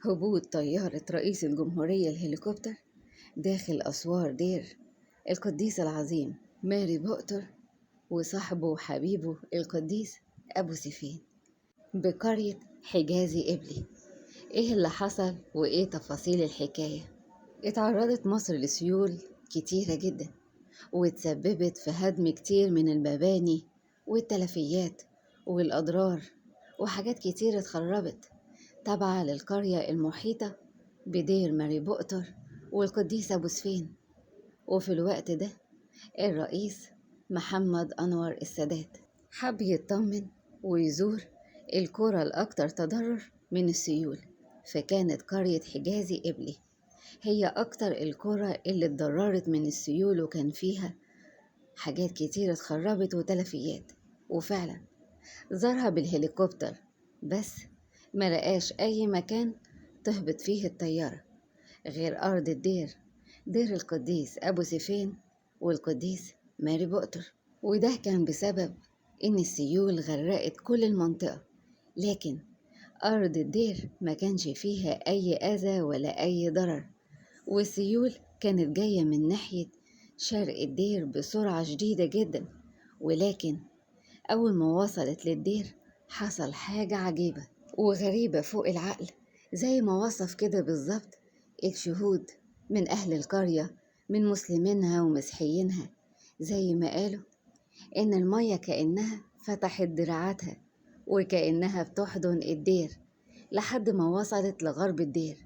هبوط طيارة رئيس الجمهورية الهليكوبتر داخل أسوار دير القديس العظيم ماري بؤتر وصاحبه وحبيبه القديس أبو سيفين بقرية حجازي قبلي. إيه اللي حصل وإيه تفاصيل الحكاية؟ اتعرضت مصر لسيول كتيرة جدا، وتسببت في هدم كتير من المباني والتلفيات والأضرار، وحاجات كتير اتخربت تابعة للقرية المحيطة بدير ماري بؤتر والقديس أبو سفين. وفي الوقت ده الرئيس محمد أنور السادات حب يطمن ويزور القرى الأكثر تضرر من السيول، فكانت قرية حجازي قبلي هي أكتر القرى اللي اتضررت من السيول، وكان فيها حاجات كتير اتخربت وتلفيات. وفعلا زارها بالهليكوبتر، بس ما لقاش أي مكان تهبط فيه الطيارة غير أرض الدير، دير القديس أبو سيفين والقديس ماري بؤتر. وده كان بسبب إن السيول غرقت كل المنطقة، لكن أرض الدير ما كانش فيها أي أذى ولا أي ضرر، والسيول كانت جاية من ناحية شرق الدير بسرعة شديدة جدا. ولكن أول ما وصلت للدير حصل حاجة عجيبة وغريبة فوق العقل، زي ما وصف كده بالظبط الشهود من أهل القرية من مسلمينها ومسيحيينها، زي ما قالوا إن المية كأنها فتحت دراعاتها وكأنها بتحضن الدير لحد ما وصلت لغرب الدير.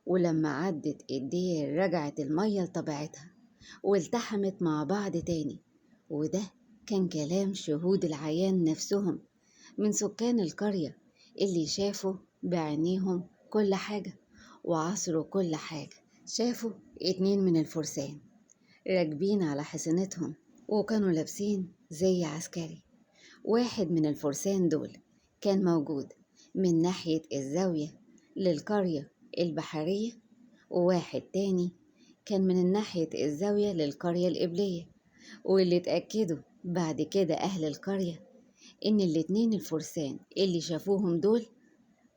ولما عدت الدير رجعت المية لطبيعتها والتحمت مع بعض تاني. وده كان كلام شهود العيان نفسهم من سكان القرية اللي شافوا بعينيهم كل حاجة وعصروا كل حاجة. شافوا 2 من الفرسان راكبين على حصنتهم وكانوا لابسين زي عسكري. واحد من الفرسان دول كان موجود من ناحية الزاوية للقرية البحرية، وواحد تاني كان من ناحية الزاوية للقرية القبلية. واللي اتأكدوا بعد كده أهل القرية إن الاتنين الفرسان اللي شافوهم دول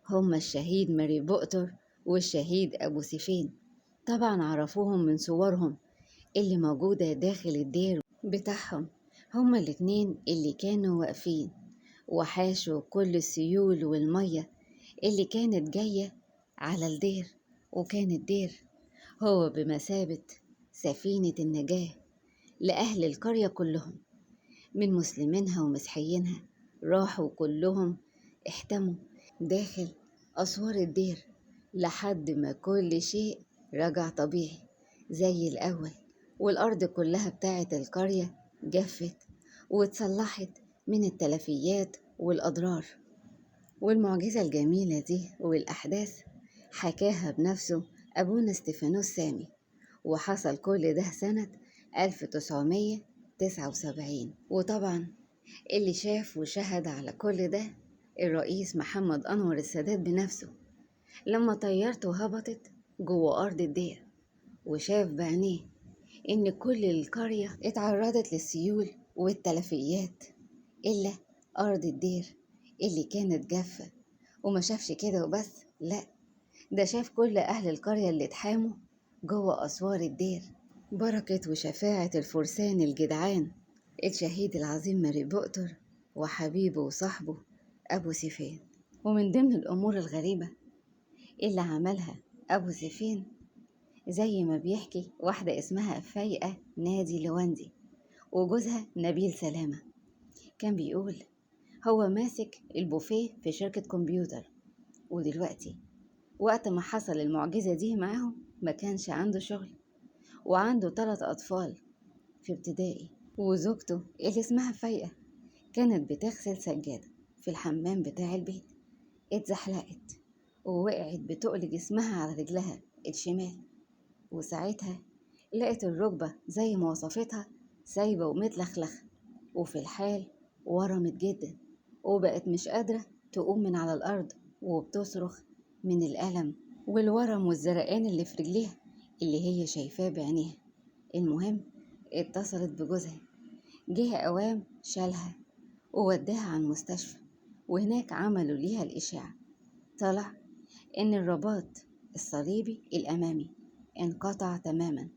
هما الشهيد ماري بؤتر والشهيد أبو سيفين. طبعا عرفوهم من صورهم اللي موجودة داخل الدير بتاعهم، هما الاتنين اللي كانوا واقفين وحاشوا كل السيول والمية اللي كانت جاية على الدير. وكان الدير هو بمثابة سفينة النجاة لأهل القرية كلهم من مسلمينها ومسيحيينها، راحوا كلهم احتموا داخل أسوار الدير لحد ما كل شيء رجع طبيعي زي الأول، والأرض كلها بتاعت القرية جفت واتصلحت من التلفيات والأضرار. والمعجزة الجميلة دي والأحداث حكاها بنفسه أبونا استيفانوس سامي، وحصل كل ده سنة 1979. وطبعا اللي شاف وشهد على كل ده الرئيس محمد أنور السادات بنفسه لما طيارته هبطت جوه أرض الدير، وشاف بعينيه إن كل القرية اتعرضت للسيول والتلفيات إلا أرض الدير اللي كانت جافة. وما شافش كده وبس، لا ده شاف كل أهل القرية اللي اتحاموا جوه أسوار الدير. بركة وشفاعة الفرسان الجدعان الشهيد العظيم ماري بؤتر وحبيبه وصاحبه أبو سيفين. ومن ضمن الأمور الغريبة اللي عملها أبو سيفين زي ما بيحكي واحدة اسمها فايقة نادي لوندي وجوزها نبيل سلامة، كان بيقول هو ماسك البوفيه في شركة كمبيوتر، ودلوقتي وقت ما حصل المعجزة دي معاهم ما كانش عنده شغل، وعنده 3 أطفال في ابتدائي، وزوجته اللي اسمها فايقة كانت بتغسل سجادة في الحمام بتاع البيت، اتزحلقت ووقعت بتقل جسمها على رجلها الشمال، وساعتها لقت الركبة زي ما وصفتها سايبة ومتلخلخة، وفي الحال ورمت جدا وبقت مش قادرة تقوم من على الأرض، وبتصرخ من الألم والورم والزرقان اللي في رجليها اللي هي شايفاه بعينيها. المهم اتصلت بجوزها، جه أوام شالها ووداها على المستشفى، وهناك عملوا ليها الإشاعة، طلع إن الرباط الصليبي الأمامي انقطع تماما.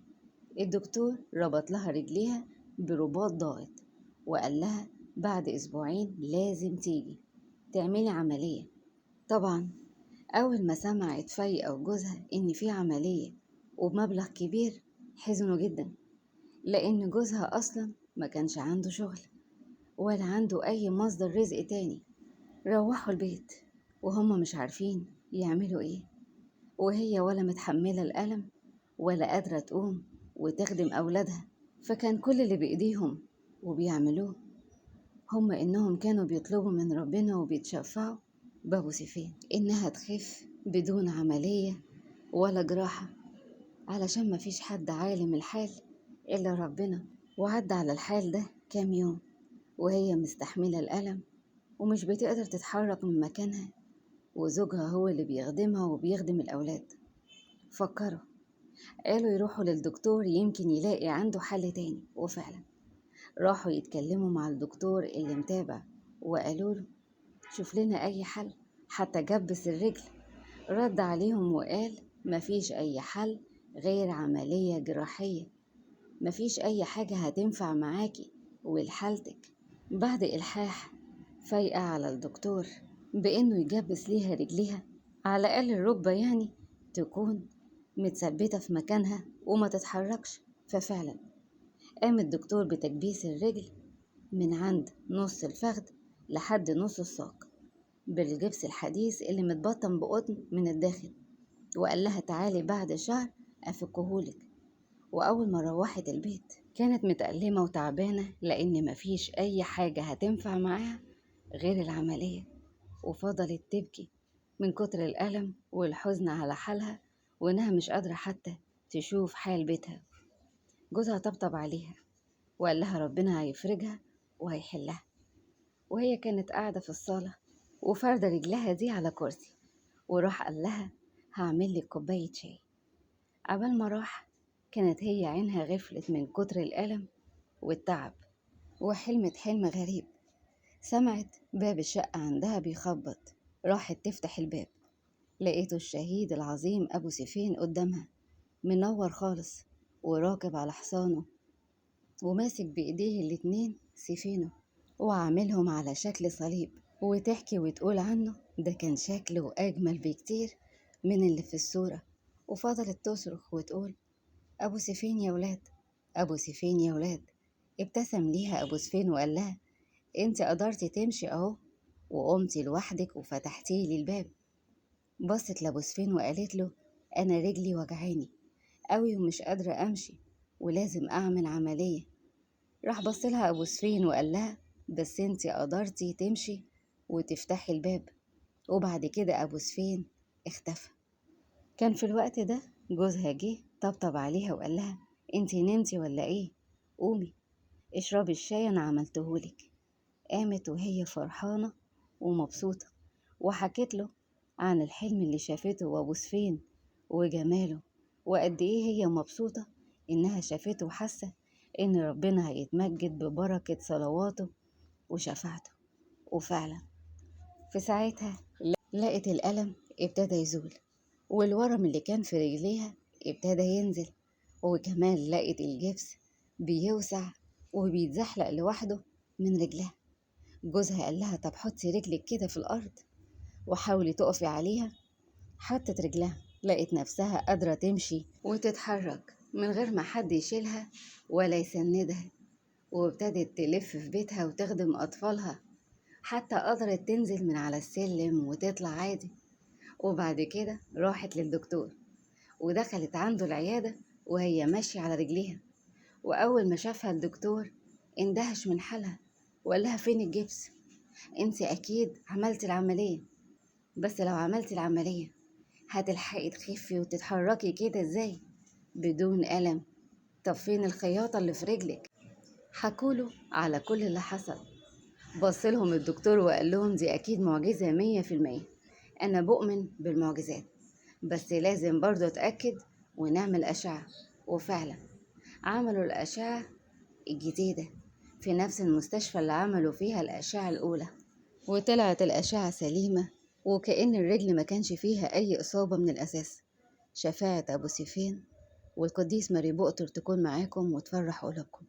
الدكتور ربط لها رجليها برباط ضاغط وقال لها بعد أسبوعين لازم تيجي تعملي عملية. طبعا أول ما سمعت فايقة وجوزها إن في عملية وبمبلغ كبير حزنوا جدا، لأن جوزها أصلا ما كانش عنده شغل ولا عنده أي مصدر رزق تاني. روحوا البيت وهم مش عارفين يعملوا إيه، وهي ولا متحملة الألم ولا قادرة تقوم وتخدم أولادها. فكان كل اللي بإيديهم وبيعملوه هم إنهم كانوا بيطلبوا من ربنا وبيتشفعوا بأبو سيفين إنها تخف بدون عملية ولا جراحة، علشان مفيش حد عالم الحال إلا ربنا. وعدى على الحال ده كام يوم وهي مستحملة الألم ومش بتقدر تتحرك من مكانها، وزوجها هو اللي بيخدمها وبيخدم الأولاد. فكروا قالوا يروحوا للدكتور يمكن يلاقي عنده حل تاني، وفعلا راحوا يتكلموا مع الدكتور اللي متابع وقالوا له شوف لنا أي حل حتى جبس الرجل. رد عليهم وقال مفيش أي حل غير عملية جراحية، مفيش أي حاجة هتنفع معاكي ولحالتك. بعد إلحاح فايقة على الدكتور بإنه يجبس ليها رجليها على الأقل الركبة يعني تكون متثبتة في مكانها وما تتحركش. ففعلا قام الدكتور بتكبيس الرجل من عند نص الفخذ لحد نص الساق بالجبس الحديث اللي متبطن بقطن من الداخل، وقال لها تعالي بعد شهر أفكهولك. وأول ما روحت البيت كانت متألمة وتعبانة لأن مفيش أي حاجة هتنفع معاها غير العملية، وفضلت تبكي من كتر الألم والحزن على حالها وإنها مش قادرة حتى تشوف حال بيتها. جوزها طبطب عليها وقال لها ربنا هيفرجها وهيحلها. وهي كانت قاعدة في الصالة وفاردة رجلها دي على كرسي، وراح قال لها هعمل لك كوباية شاي. عبال ما راح كانت هي عينها غفلت من كتر الألم والتعب، وحلمت حلم غريب. سمعت باب الشقة عندها بيخبط، راحت تفتح الباب لقيته الشهيد العظيم أبو سيفين قدامها، منور خالص وراكب على حصانه وماسك بإيديه الاتنين سيفينه وعاملهم على شكل صليب، وتحكي وتقول عنه ده كان شكله أجمل بكتير من اللي في الصورة. وفضلت تصرخ وتقول أبو سيفين يا ولاد، أبو سيفين يا ولاد. ابتسم ليها أبو سيفين وقال لها انت قدرتي تمشي اهو وقمتي لوحدك وفتحتي لي الباب. بصت لأبو سيفين وقالت له أنا رجلي وجعاني قوي ومش قادرة أمشي ولازم أعمل عملية. راح بص لها أبو سيفين وقال لها بس انت قدرتي تمشي وتفتحي الباب. وبعد كده أبو سيفين اختفى. كان في الوقت ده جوزها جه طبطب عليها وقال لها انت نمتي ولا ايه؟ قومي اشربي الشاي انا عملتهولك. قامت وهي فرحانة ومبسوطة وحكت له عن الحلم اللي شافته وابو سيفين وجماله وقد ايه هي مبسوطة انها شافته وحاسة ان ربنا هيتمجد ببركة صلواته وشفاعته. وفعلا في ساعتها لقت الألم ابتدى يزول والورم اللي كان في رجليها ابتدى ينزل، وكمان لقت الجبس بيوسع وبيتزحلق لوحده من رجلها. جوزها قال لها طب حطي رجلك كده في الأرض وحاولي تقفي عليها. حطت رجلها لقت نفسها قادرة تمشي وتتحرك من غير ما حد يشيلها ولا يسندها، وابتدت تلف في بيتها وتخدم أطفالها، حتى قدرت تنزل من على السلم وتطلع عادي. وبعد كده راحت للدكتور ودخلت عنده العيادة وهي ماشية على رجليها. وأول ما شافها الدكتور اندهش من حالها وقال لها فين الجبس؟ انت أكيد عملتي العملية، بس لو عملتي العملية هتلحقي تخفي وتتحركي كده ازاي بدون ألم؟ طب فين الخياطة اللي في رجلك؟ حكوله على كل اللي حصل. بصلهم الدكتور وقال لهم دي أكيد معجزة 100%، أنا بؤمن بالمعجزات بس لازم برضو أتأكد ونعمل أشعة. وفعلا عملوا الأشعة الجديدة في نفس المستشفى اللي عملوا فيها الأشعة الأولى، وطلعت الأشعة سليمة وكأن الرجل ما كانش فيها أي إصابة من الأساس. شفاعة أبو سيفين والقديس ماري بؤتر تكون معاكم وتفرح قلوبكم.